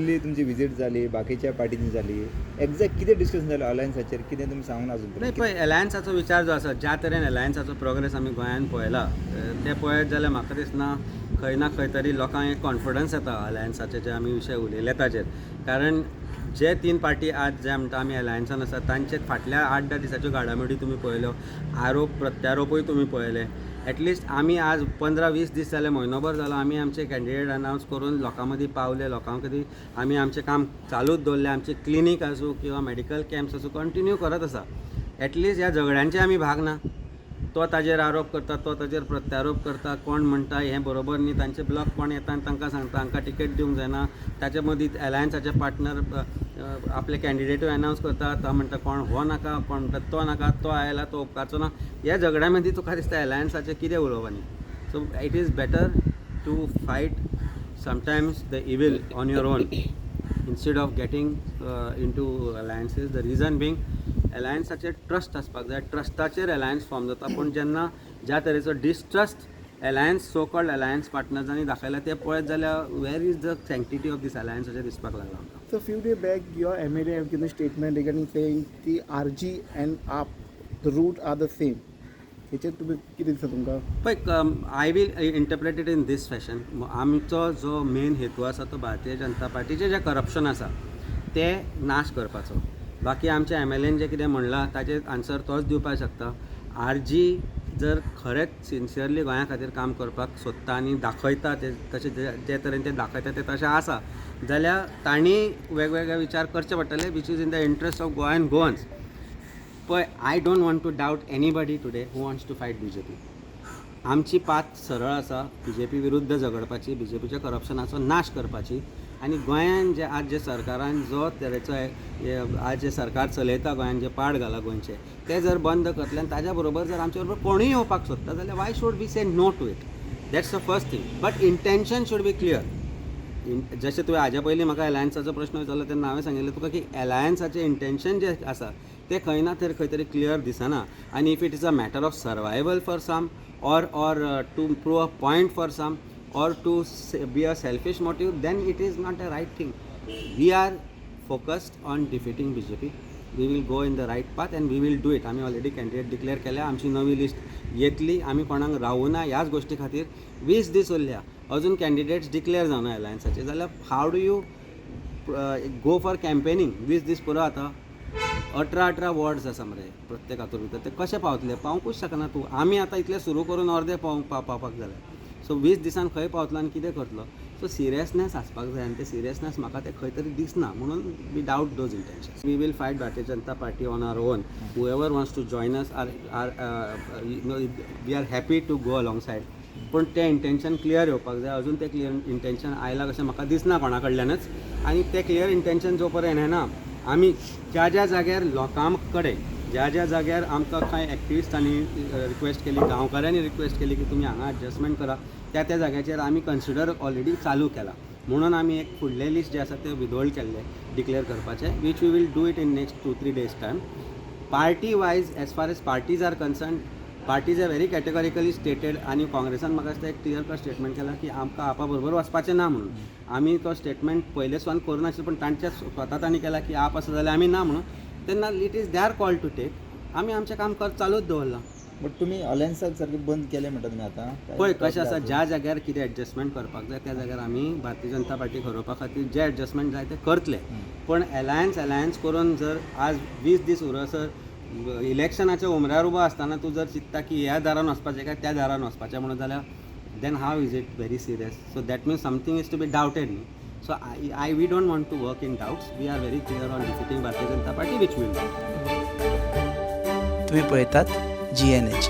दिल्ली तुमची विजीट जाली, बाकीच्या पार्टीची जाली, एग्जॅक्ट कितें डिस्कशन जालें अलायन्साचेर, कितें तुमी सांगूंक ना अजून नाही. पर्यंत? पळय, एलायन्साचो विचार जो आसा, ज्या तरेन एलायन्साचो प्रोग्रेस आमी गोंयांत पळयला, तें पळयत जाल्यार म्हाका दिसना खंय ना खंय तरी लोकांक एक कॉन्फिडन्स येता अलायन्साचे जे आमी विशय उलयले ताजेर. कारण जे तीन पार्टी आज जे म्हणटा आमी एलायन्सान आसा, तांचे फाटल्या 8-10 दिसाच्यो घडामोडी तुमी पळयल्यो, आरोप प्रत्यारोपूय तुमी पळयले. एटलिस्ट आमी आज 15-20 दीस जाले, म्हयनोभर जालो, आमी आमचे कॅन्डिडेट अनावन्स करून लोकां मदीं पावले. लोकां मदीं आमी आमचें काम चालूच दवरलें. आमचे क्लिनीक आसूं किंवा मेडिकल कॅम्प्स आसूं, कंटिन्यू करत आसा. एटलिस्ट ह्या झगड्यांचे आमी भाग ना. तो ताजेर आरोप करता, तो ताजेर प्रत्यारोप करता, कोण म्हणटा हें बरोबर न्ही, तांचे ब्लॉक कोण येता आनी तांकां सांगता हांकां टिकेट दिवंक जायना. ताचे मदीं एलायन्साचे पार्टनर आपले कॅन्डिडेटूय अनावन्स करता. तो म्हणटा कोण हो नाका, कोण म्हणटा तो नाका, तो आयला तो उपकारचो ना. ह्या झगड्या मदीं तुका दिसता एलायन्साचें कितें उलोवप आनी? So it is better to fight sometimes the evil on your own instead of getting into alliances. The reason being, अलायन्साचेर trust आसपाक जाय, ट्रस्टाचेर अलायन्स फॉर्म जाता. पूण जेन्ना ज्या तरेचो distrust alliance, so called alliance पार्टनर्सांनी दाखयला, ते पळयत जाल्यार where is the sanctity of this alliance अशें दिसपाक लागलां आमकां. So few days back, your MLA have given a statement regarding saying the RG and AAP, the root are the same. हेचेर तुमी कितें दिसता तुमकां? पळय, I will interpret it in this fashion. आमचो जो मेन हेतू आसा तो भारतीय जनता पार्टीचें जें करप्शन आसा तें नाश करपाचो. बाकी आमच्या एमएलएन जें कितें म्हणलां ताजेर आन्सर तोच दिवपाक शकता. आरजी जर खरेंच सिन्सियरली गोंया खातीर काम करपाक सोदता आनी दाखयता ते तशें, जे तरेन ते दाखयता ते तशें आसा जाल्यार तांणी वेगवेगळे विचार करचे पडटले, which is in the interest of Goa and Goans. पळय, I don't want to doubt anybody today who wants to fight BJP. आमची पाथ सरळ आसा, बीजेपी विरुद्ध झगडपाची, बीजेपीच्या करप्शनाचो नाश करपाची. आनी गोंयान जे आज जे सरकारान जो तरेचो आज जे सरकार चलयता, गोंयान जे पाड घाला गोंयचें, तें जर बंद करतलें आनी ताज्या बरोबर जर आमचे बरोबर कोणूय येवपाक सोदता जाल्यार why should we say no to it? That's the first thing, but intention should be clear. जशें तुवें हाज्या पयलीं म्हाका एलायन्साचो प्रश्न विचारलो तेन्ना हांवें सांगिल्लें तुका की एलायन्साचें इंटेन्शन जें आसा तें खंय ना तर खंय तरी क्लियर दिसना. आनी if it is a matter of survival for some or to prove a point for some or to be a selfish motive, then it is not a right thing. We are focused on defeating BJP. We will go in the right path and we will do it. आमी already candidate declare केल्या, आमची नवी list येतली. आमी कोणाक रावना ह्याच गोश्टी खातीर. 20 दीस उरल्या, अजून कॅन्डिडेट्स डिक्लेअर जावना एलायन्साचे जाल्यार how do you go for campaigning? 20 दीस पुरो आतां. 18 18 वॉर्ड्स आसा मरे प्रत्येक हातूंत भितर, ते कशे पावतले? पावंकूच शकना तूं. आमी आतां इतलें सुरू करून अर्दे पावपाक जालें. सो 20 दिसान खंय पावतलो आनी कितें करतलो? सो सिरियसनेस आसपाक जाय आनी तें सिरियसनेस म्हाका तें खंय तरी दिसना, म्हणून we doubt those intentions. We will fight Bharatiya Janata Party on our own. Whoever wants to join us are we are happy to go alongside, पूण तें इंटेन्शन क्लियर येवपाक जाय. अजून तें क्लियर इंटेन्शन आयलां कशें म्हाका दिसना कोणा कडल्यानच. आनी तें क्लियर इंटेन्शन जो पर्यंत येना, आमी ज्या ज्या जाग्यार लोकां कडेन, ज्या ज्या जाग्यार आमकां कांय एक्टिविस्टांनी रिक्वेस्ट केली, गांवकारांनी रिक्वेस्ट केली की तुमी हांगा एडजस्टमेंट करा, त्या त्या जाग्याचेर आमी कन्सिडर ऑलरेडी चालू केला. म्हणून आमी एक फुडलें लिस्ट जें आसा तें विदहोल्ड केल्लें डिक्लेअर करपाचें, which we will do it in next 2-3 days time. Party wise, as far as parties are concerned, parties are very categorically stated. आनी काँग्रेसान म्हाका दिसता एक क्लियर कट स्टेटमेंट केलां की आमकां आपा बरोबर वचपाचें ना म्हणून. आमी तो स्टेटमेंट पयले सावन करूं, पूण तांच्या स्वता तांणी केला की आप आसा जाल्यार आमी ना म्हणून. तेन्ना it is their call to take. आमी आमचें काम कर चालूच दवरलां. बट तुमी अलायन्साक सारकें बंद केलें म्हणटा तुमी आतां? पळय, कशें आसा, ज्या जाग्यार कितें एडजस्टमेंट करपाक जाय त्या जाग्यार आमी भारतीय जनता पार्टी हरोवपा खातीर जे एडजस्टमेंट जाय ते करतले. पण एलायन्स एलायन्स करून जर आज 20 दीस उरसर इलेक्शनाच्या उमऱ्यार उबो आसतना तूं जर चिंत्ता की ह्या दारान वचपाचें काय त्या दारान वचपाचें म्हणून जाल्यार, then how is it very serious? So that means something is to be doubted न्ही. So I we don't want to work in doubts. We are very clear on defeating Bharatiya Janata Party, which will तुम्ही पळयतात GNH.